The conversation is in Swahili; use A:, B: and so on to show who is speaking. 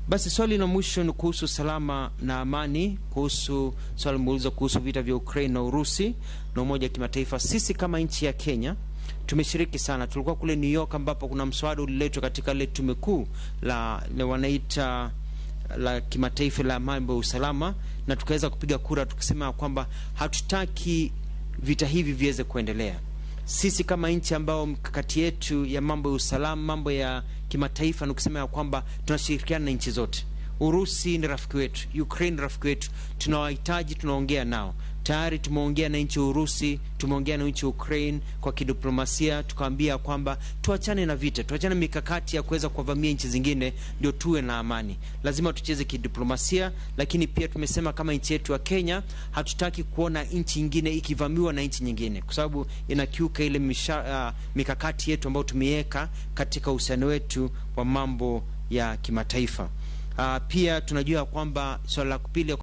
A: Basi swali la mwisho ni kuhusu salama na amani, kuhusu swali muulizo kuhusu vita vya Ukraine na Urusi na umoja wa kimataifa. Sisi kama nchi ya Kenya tumeshiriki sana. Tulikuwa kule New York ambapo kuna mswada uliletwa katika ile tume kuu la wanaita la kimataifa la mambo ya usalama, na tukaweza kupiga kura tukisema kwamba hatutaki vita hivi viweze kuendelea. Sisi kama nchi ambao mkakati yetu ya mambo ya usalama, mambo ya kimataifa ni kusema ya kwamba tunashirikiana na nchi zote. Urusi ni rafiki wetu, Ukraine ni rafiki wetu, tunawahitaji, tunaongea nao tayari. Tumeongea na nchi ya Urusi, tumeongea na nchi ya Ukraine kwa kidiplomasia, tukaambia kwamba tuachane na vita, tuachane mikakati ya kuweza kuwavamia nchi zingine, ndio tuwe na amani. Lazima tucheze kidiplomasia, lakini pia tumesema kama nchi yetu ya Kenya hatutaki kuona nchi nyingine ikivamiwa na nchi nyingine, kwa sababu inakiuka ile mikakati yetu ambayo tumeiweka katika uhusiano wetu wa mambo ya kimataifa. Pia tunajua kwamba swala la pili